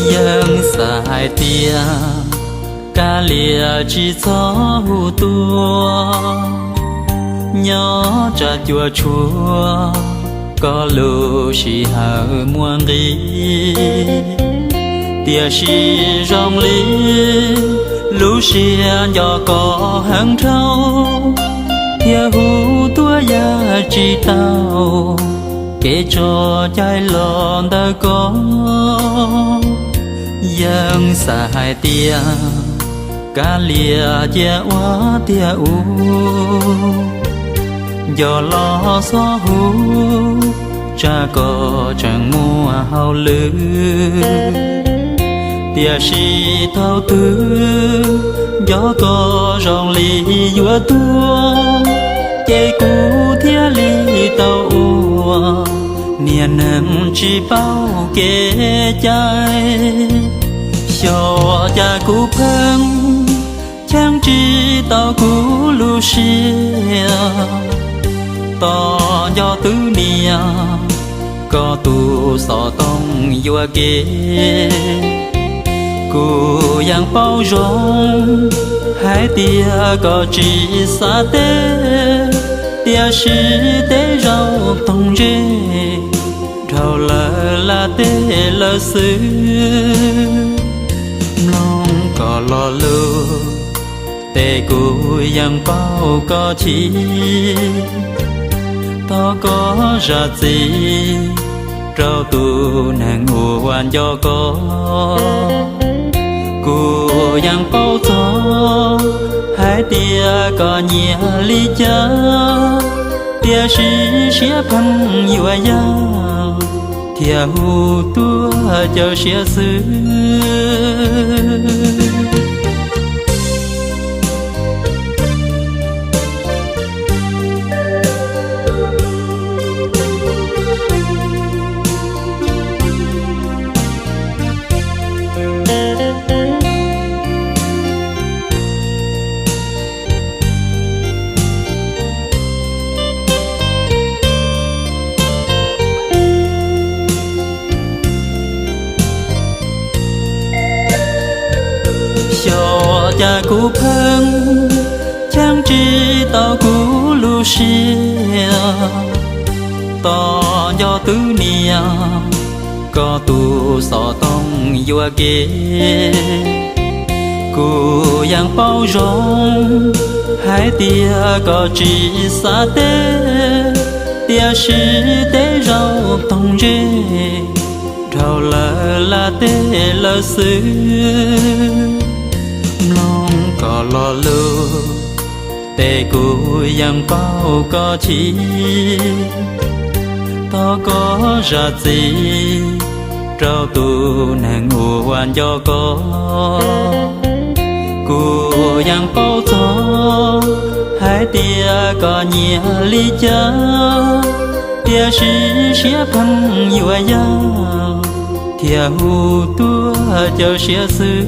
Yeej xav hais tias kav liam tsis txhob hu tuaj, nyob tsam cuam tshuam koj lub sij hawm muaj nqis. Tiam sis zoo li lub siab nco koj heev dhau, thiaj hu tuaj yam tsis tau kev tso cai los ntawm koj. Yeej xav hais tias kav liam cia ua tiag ub, nco los xob hu, tsam koj tseem muaj hauj lwm. Tiam sis thaum twg nco koj zoo li yuav tuag, ces kuv thiaj li tau ua niag neeg tsis paub kev cai. Xyov cas kuv pheej cheem tsis tau kuv lub siab, tos nco twb niam koj tus xov tooj yuam kev. Kuv yeej paub zoo hais tias koj tsis xav teb, tiam sis tej zaum toog ntsej dhau lawm laj teb lawm xwb. Mloog koj lo lus, ces kuv yeej paub koj chim. Thov koj zam txim rau tus neeg uas nco koj. Kuv yeej paub txog hais tias koj nyiam li cas, tiam sis siab pheej yuav yaj, thiaj hu tuaj caw siab xwb. Xyov cas kuv pheej cheem tsis tau kuv lub siab, tos nco twb niam koj tus xov tooj yuam kev. Kuv yeej paub zoo hais tias koj tsis xav teb, tiam sis tej zaum toog ntsej dhau lawm laj teb lawm xwb. Mloog koj lo lus, ces kuv yeej paub koj chim. Thov koj zam txim rau tus neeg uas nco koj. Kuv yeej paub txog hais tias koj nyiam li cas, tiam sis siab pheej yuav yaj, thiaj hu tuaj caw siab xwb.